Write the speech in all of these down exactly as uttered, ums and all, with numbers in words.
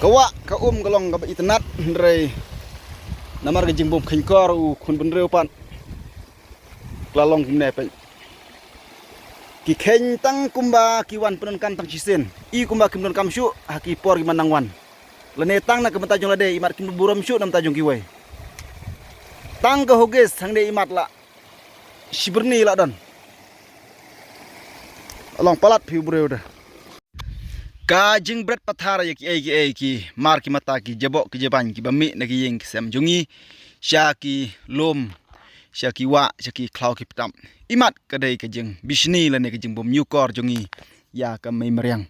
Ka wah ka um ka long kaba itynnad, hynrei namar ka jingbym kheiñkor u khun bynriew pat, ka la long kumne peit. Ki kheiñ tang kumba ki wan pyndonkam tang shisien, i kumba kim donkam shuh ha ki por ki ban nang wan. Lane tang na ka bynta jong lade, imat kim burom shuh na bynta jong kiwei. Tang ka Huggies hangne imat la shi byrni la don. Long palat phi u briew da. Ka jingbret pathar ïa ki ei ki ei, ki mar ki mata, ki jaboh ki jaban kiba mih na ki ïing ki sem jong ngi, sha ki lum, sha ki wah, sha ki khlaw ki ptap. Imat ka dei ka jingbishni lane ka jingbym ñiewkor jong ngi ïa ka mei mariang.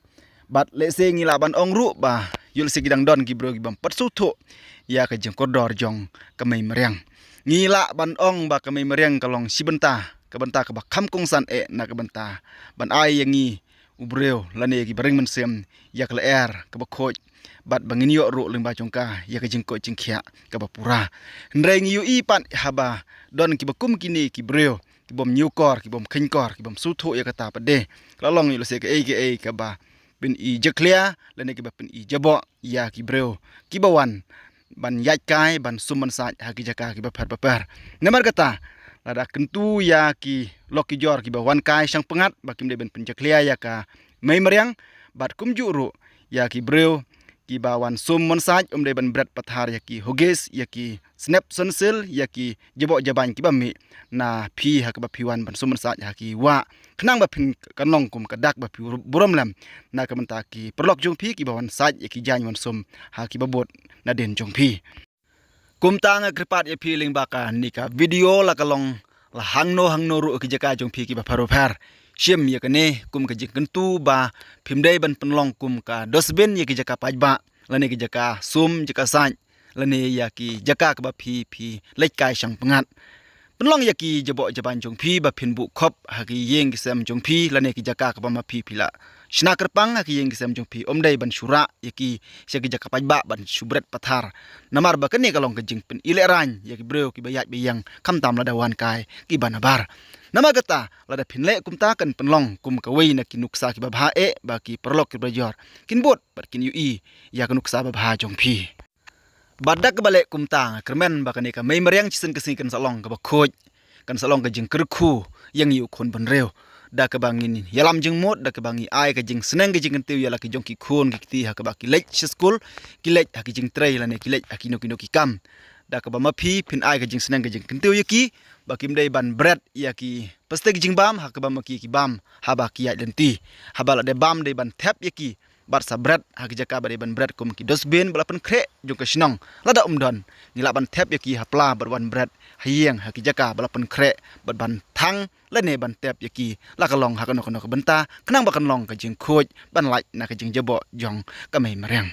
Bad lehse ngi lah ban ong ruh ba ïoh lehse ki dang don ki briew kibym pat sngewthuh ïa ka jingkordor jong ka mei mariang. Ngi lah ban ong ba ka mei mariang ka long shi bynta, ka bynta kaba kham kongsan eh na ka bynta ban ai ïa ngi u briew lane ïa kiba ring mynsiem ïa ka lyer kaba khuid bad ba ngin ïoh ruh lyngba jong ka ïa ka jingkoit jingkhiah kaba pura. Hynrei ngi ïohi pat haba don kiba kum kine ki briew kibym ñiewkor, kibym kheiñkor, kibym sngewthuh ïa kata pat de, ka la long ïoh lehse ka ei ka ei kaba pyni jakhlia lane kiba pyni jaboh ïa ki briew kiba wan ban ïaid kai, ban sum ban sait ha ki jaka kiba pher ba pher. Namar kata, lada kyntu ïa ki lok ki jor kiba wan kai shang pyngngad ba kim dei ban pynjakhlia ïa ka mei mariang, bad kumjuh ruh ïa ki briew kiba wan sum wan sait, ym dei ban bret pathar ïa ki Huggies, ïa ki Snap Sunsilk, ïa ki jaboh jaban kiba mih na phi ha kaba phi wan ban sum ban sait ha ki wah, khnang ba phin kan long kum ka dak ba phi burom lem na ka bynta ki paralok jong phi kiba wan sait ïa ki jaiñ wan sum ha kiba bud nadien jong phi. Kumta nga kyrpad ïa phi lyngba kane ka video, la ka long la hangno hangno ruh ki jaka jong phi kiba pher ba pher, shim ïa kane kum ka jingkyntu ba phim dei ban pynlong kum ka dustbin ïa ki jaka paidbah lane ki jaka sum, jaka sait, lane ïa ki jaka kaba phi phi leit kai shang pyngngad. Pynlong ïa ki jaboh jaban jong phi ba phin buh khop ha ki ïing ki sem jong phi lane ki jaka kaba ma phi phi la shna kyrpang ha ki ïing ki sem jong phi, ym dei ban shu rah ïa ki sha ki jaka paidbah ban shu bret pathar. Namar ba kane ka long ka jingpyni lehraiñ ïa ki briew kiba ïaid ba ïeng, khamtam lada wan kai kiba nabar. Namar kata, lada phin leh kumta kan pynlong kum kawei na ki nuksa kiba bha eh ba ki paralok kiba jor kin bud bad kin ïohi ïa ka nuksa ba bha jong phi. Bad da kaba leh kumta nga kyrmen ba kane ka mei mariang shisien ka sngi kan sa long kaba khuid, kan sa long ka jingkyrkhu ïa ngi u khun bynriew. Da kaba ngin ïalam jingmut, da kaba ngi ai ka jingsneng ka jingkyntiew ïa la ki jong ki khun ki kti ha kaba ki leit sha skul, ki leit ha ki jingtrei lane ki leit ha kino kino ki kam. Da kaba ma phi phin ai ka jingsneng ka jingkyntiew ïa ki ba kim dei ban bret ïa ki plastik jingbam ha kaba ma ki ki bam haba ki ïaid lynti. Haba la dei bam dei ban thep ïa ki bad sa bret ha ki jaka ba dei ban bret kum ki dustbin ba la pynkhreh jong ka shnong. Lada ym don, ngi lah ban thep ïa ki ha pla bad wan bret ha ïing ha ki jaka ba la pynkhreh bad ban thang lane ban thep ïa ki, la ka long ha kano kano ka bynta, khnang ba kan long ka jingkhuid ban lait na ka jingjaboh jong ka mei mariang.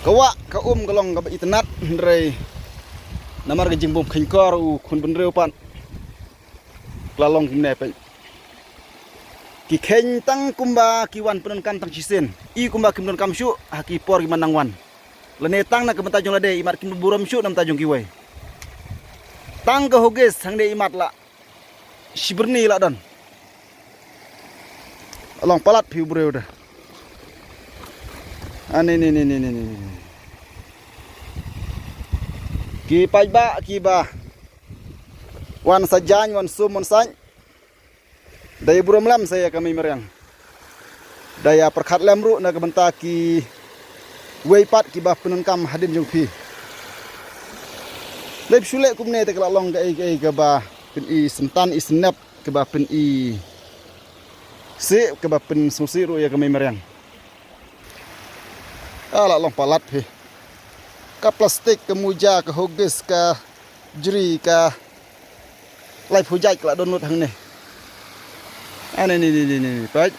Ka wah ka um ka long kaba itynnad, hynrei namar ka jingbym kheiñkor u khun bynriew pat, ka la long kumne peit. Ki kheiñ tang kumba ki wan pyndonkam tang shisien, i kumba kim donkam shuh ha ki por ki ban nang wan. Lane tang na ka bynta jong lade, imat kim burom shuh na bynta jong kiwei. Tang ka Huggies hangne imat la shi byrni la don. Long palat phi u briew da. Ani ni ni ni ni ni. Ki paidbah kiba wan sa jaiñ, wan sum, wan sait, da ïa burom lem sa ïa ka mei mariang. Da ïa pyrkhat lem ruh na ka bynta kiwei pat kiba pyndonkam hadien jong phi. Lep shu leh kumne te ka la long ka ei ka ei kaba pyni syntan i snep, kaba pyni sih, kaba pynsngewsih ruh ïa ka mei mariang. Ah, la long palat phi. Ka plastik, ka muja, ka Huggies, ka jri, ka laiphew jait ka la don lut hangne. Ani ni ni ni ni ni peit.